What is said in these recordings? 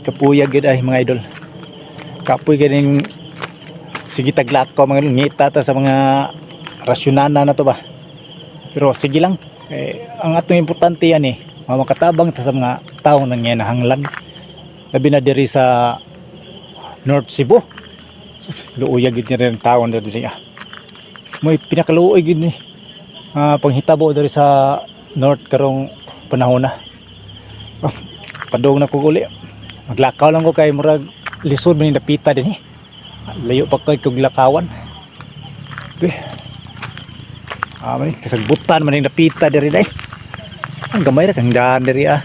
Kapuya gid ay, mga idol. Kapoy ganing sige taglakaw, mga idol, ngita ta sa mga rasyonana na to ba. Pero sige lang. Eh, ang atong importante yan eh, mga makatabang ta sa mga tao nang nanghanglan. Labi na diri sa North Cebu. Luoy gid ni rin taon diri ah. May pinakaluoy gid ni panghitabo diri sa North karong panahon na. Oh, padung na ko uli. Maglakaw lang ko kay murag lisod man yung dapita din eh. Layo pa kay kog lakawan. Eh. Ah, man, kasagbutan man yung dapita diri day. Ang gamay ra kang daan diri ah.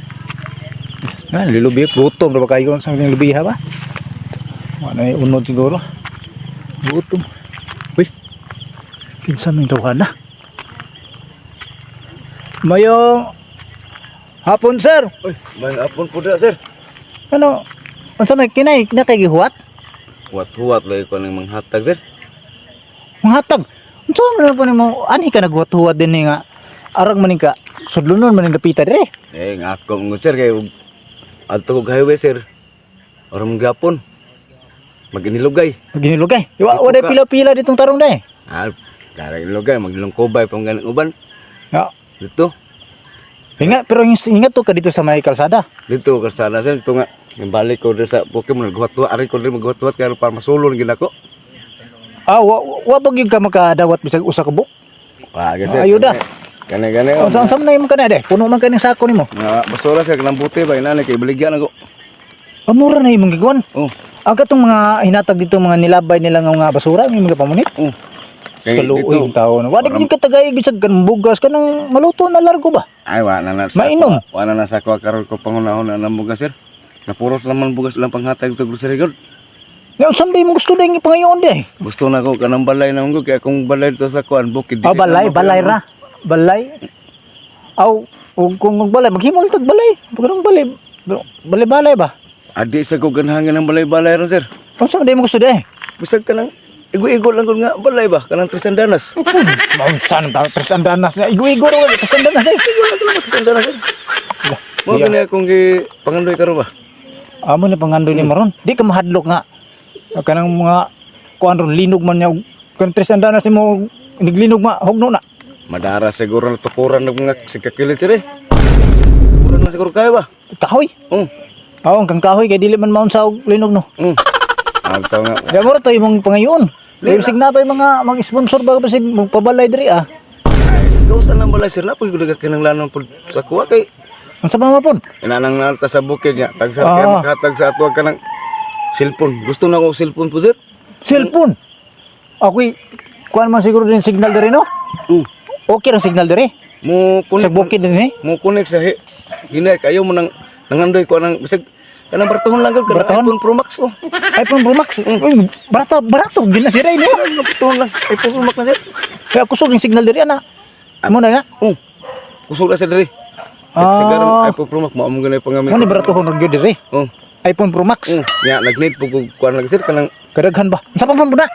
Na, lilubi, gutom ra ba kayo sa lubiha ba? Ano ay unod siguro. Gutom. Uy. Kinsa man tawhan na? Mayong hapon, sir. Uy, may apon po na, sir. Ano? Unsa may kinay na kay gihuwat? Huwat-huwat lagi ko ng manghatag, sir. Manghatag. Unsa man po nimo anhi ka naghuwat-huwat din ni nga arag man ni ka sudlonon man ning dapita dire. Eh, nga ako mo, sir, kay adto ko highway, sir. Oram gapon. Maginilugay. Ginilugay. Wa wa day pila-pila ditong tarong day. Ah, dara ilugay, maglungkobay pang ganang uban. Ya. Dito, Hinga pero hinga to ka dito sa may kalsada. Dito kalsada, sir, ito nga. Yung balik ko diri sa Pokemon, naghuwat-huwat, ari ko diri maghuwat-huwat, kaya para masulon gid ako. Ah, wa wa ba gyud ka makadawat bisag usa ka buok? Wa, sir. Ayuda. Kani gani. Oh. Unsa unsa man na imong kanay day? Puno man kaning sako nimo. Nga basura, sir, kanang buti ba inani kay baligyan ako. Ah, mura na imong giguan. Oh. Ang katong mga hinatag dito, mga nilabay nila nga mga basura, may mga pamunit. Oh. Kay kaluoy ang tao. No? Wa di gyud katagay bisag kanang bugas kanang maluto na largo ba? Ay, wa na na sa Mainom. Wa na na sa kuha karon ko pangunahon na ng bugas, sir. Napuros naman bugas lang panghatag to grocery god. Nga unsa man mo gusto ding ipangayoon di? Gusto na ko kanang balay na ko kay akong balay dito sa kuan bukid. Ah, balay, balay ra. Balay. Aw, ug kung balay maghimo tag balay. Pagkarong balay, balay-balay ba? Adi sa ko ganahan ng balay-balay ron, sir. Unsa man mo gusto di? Bisag kanang igo-igo lang gud nga balay ba kanang tres andanas. Unsa nang tao tres andanas na igo-igo ra tres andanas eh. Igo lang gud tres andanas, sir. Mo gani akong gi pangandoy karon ba. Amo na pangandoy ni maron. Di ka mahadlok nga kanang mga kuan ron linog man niya kan tres andanas nimo niglinog ma hugno na. Madara siguro na tukuran ng mga sigkakilit, sir eh. Tukuran na siguro kayo ba? Kahoy. Oh. Oo, ang kang kahoy kay dili man maon sa og linog no. Antaw nga. Kaya mo to imong pangayoon. Bisig na pa yung mga mag-sponsor ba bisig magpabalay diri ah. Ikaw sa nang balay, sir, na pag kinanglanon po sa kuha kay Ang sa mga pon. Inanang nalta sa bukid niya. Tag sa Ah. kaya makahatag sa ato ka ng cellphone. Gusto na ko cellphone po, sir. Cellphone. Ako'y kuan man siguro din signal diri no. Okay ra signal diri. Mo Sa connect bukid din eh. mo connect sa hinay kayo mo nang nangandoy ko nang bisag kanang bartuhon lang gud kanang Bartuhon? iPhone Pro Max oh. iPhone Pro Max. Uy, barato barato gid na sila no. Kanang bartuhon lang iPhone Pro Max na, sir. Kaya kusog yung signal diri ana. Mo na na. Oh. Kusog na sa diri. Ah. Siguro iPhone Pro Max mao mo ganay pangamit. Mo ni baratuhon ra gyud diri. Oh. iPhone Pro Max. Nya nag-need po ko kuan lang, sir, kanang Kadaghan ba? Unsa pa man po na?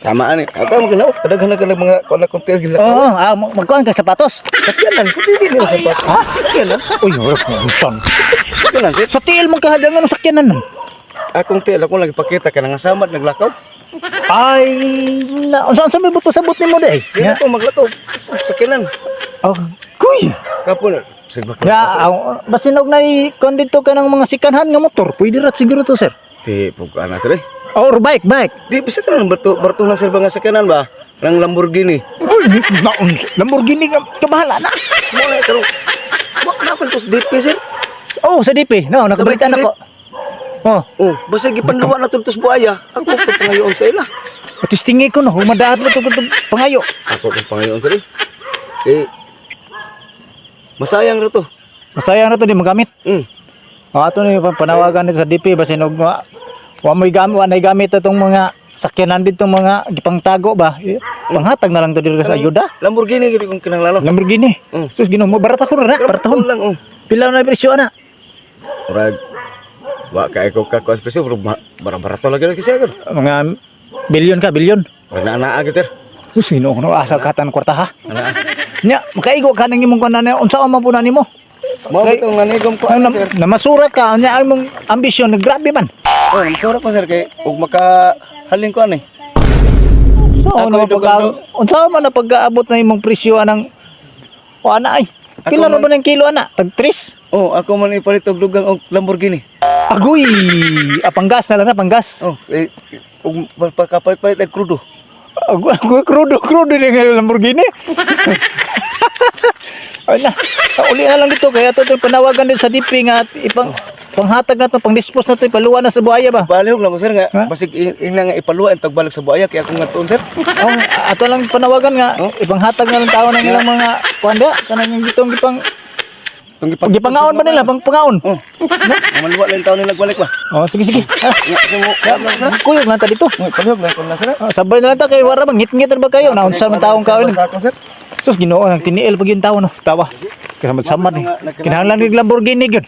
tama ani. Ato mo kinaw kadaghan na kanang mga kuan na konti gila. Oo, ah, magkuan ka sapatos. Sakyanan ko dili nila sa pat. Ha? Sakyanan. Uy, oras mo unsan. Sakyanan, sir. Sa tiil man kahadangan ang sakyanan nun. Akong tiil ako lang ipakita kanang samad naglakaw. Ay, na, unsa unsa may buto sabot nimo day? Di na ko maglakaw. Sakyanan. Oh, kuy. Kapon. Sige ba? Ya, aw, basin og nay kon dito ka ng mga sikanhan nga motor, pwede ra siguro to, sir. Di po ana, sir eh. Or bike, bike. Di bisa ka nang barto barto lang, sir, ba nga sakyanan ba? Nang Lamborghini. Uy, na, Lamborghini ka kabahala na. Mo na karon. Wa na ko sa DP, sir. Oh, sa DP. No, nakabalitan Sa ako. Oh, Oh, basta gipanluwa na to sa buaya. Ako po pangayoon sa ila. patistingi ko no, humadaat mo to pangayo. Ako po pangayoon, sir eh. Eh masayang ra to. Masaya na to di magamit. Oh, ato ni panawagan dito sa DP basin og wa mo'y gamit, wa nay gamit atong mga sakyanan dito mga gipangtago ba. Eh, panghatag na lang to dito sa ayuda. Lamborghini gid kung kinahanglan. Lamborghini. Sus Ginoo mo barata ko ra, Barto baratahon. lang oh. Pila na presyo ana? Murag wa kay ko ka kuas presyo pero bara-barato lagi na kasi agad. Mga bilyon ka, bilyon. Murag naa naa gid, sir. Sus Ginoo no asa katan kwarta ha. Anaa. Nya, makaigo ka nang imong kuan na unsa man po na nimo? Mao bitong nanigom ko Ang ano, sir. namasura ka, anya ang mong ambisyon, grabe man. Oh, namasura ko, sir, kay ug makahalin ko ani. So, Ako ano ay pag unsa man na pag-aabot na imong presyo anang o ana ay. Ako Pila na man- ba ng kilo ana? Tag 3? Oh, ako man ipalit og dugang og Lamborghini. Agoy, panggas na lang na panggas. Oh, eh, ug pagkapalit-palit ay krudo. Agoy, agoy, krudo, krudo ni nga Lamborghini. Ay na, uli na lang dito kaya to panawagan din sa DP nga at ipang panghatag na to, pang-dispose na to, ipaluwa na sa buhaya ba? Balihog lang ko, sir, nga Ha? basig ina nga ipaluwa ang tagbalik sa buaya kay akong ngatuon, sir. Oh, ato lang panawagan nga ipanghatag na lang tao ng ilang mga kuan da kanang yung gitong gipang Tong gipangaon ba nila pang pangaon. Oh. Maluwa lang taon nila nagbalik ba. Oh, sige sige. Ah, Nga sa mo. Nga sir. kuyog lang ta dito. Uy, palihog lang ko lang, sir. Ah, sabay na lang ta kay wara bang ngit-ngit na ba kayo na unsa man taong kaon. Ako, sir. Sus, Ginoo ang tiniil pag yung tao no. Tawa. Kasamad-samad ni. Kinahanglan ni Lamborghini gyud.